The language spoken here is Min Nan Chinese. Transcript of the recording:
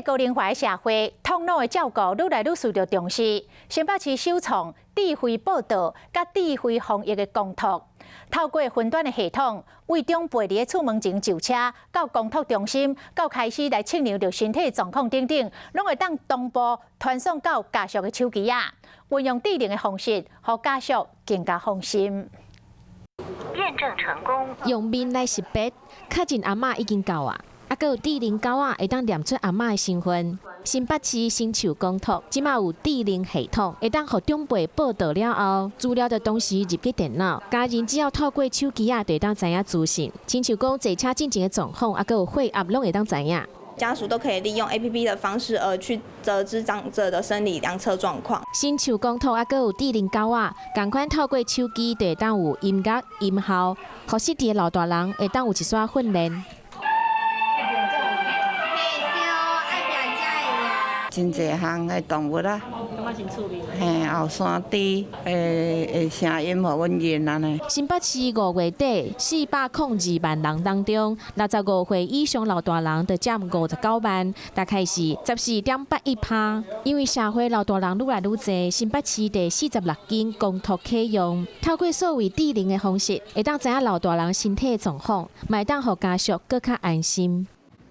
高齡化的社會，托老的照顧愈來愈受著重視。新北市首創智慧報到佮智慧防疫的公託，透過雲端的系統，為長輩佇咧厝門前就車到公託中心，到開始來測量著身體狀況等等，攏會當同步傳送到家屬的手機仔，運用智能的方式，予家屬更加放心。驗證成功，用面來識別，確認阿嬤已經到啊。啊，閣有智能狗仔會當認出阿嬤的身份。新北市新樹公託，這馬有智能系統，會當予長輩報到了後，資料就同時入去電腦，家人只要透過手機仔就會當知影資訊。親像講坐車進前的狀況，啊，閣有血壓，攏會當知影。家屬都可以利用 APP 的方式，而去得知長者的生理量測狀況。新樹公託啊，閣有智能狗仔，仝款透過手機就會當有音樂音效，予失智的老大人會當有一逝訓練。真濟項的動物啊，嘿，後山豬會會聲音予阮認按呢。新北市5月底402萬人當中，65歲以上老大人就佔59萬，大概是14.81%。因為社會老大人愈來愈濟，新北市第46間公託啟用，透過數位智能的方式，會當知影老大人身體狀況，嘛會當予家屬閣較安心。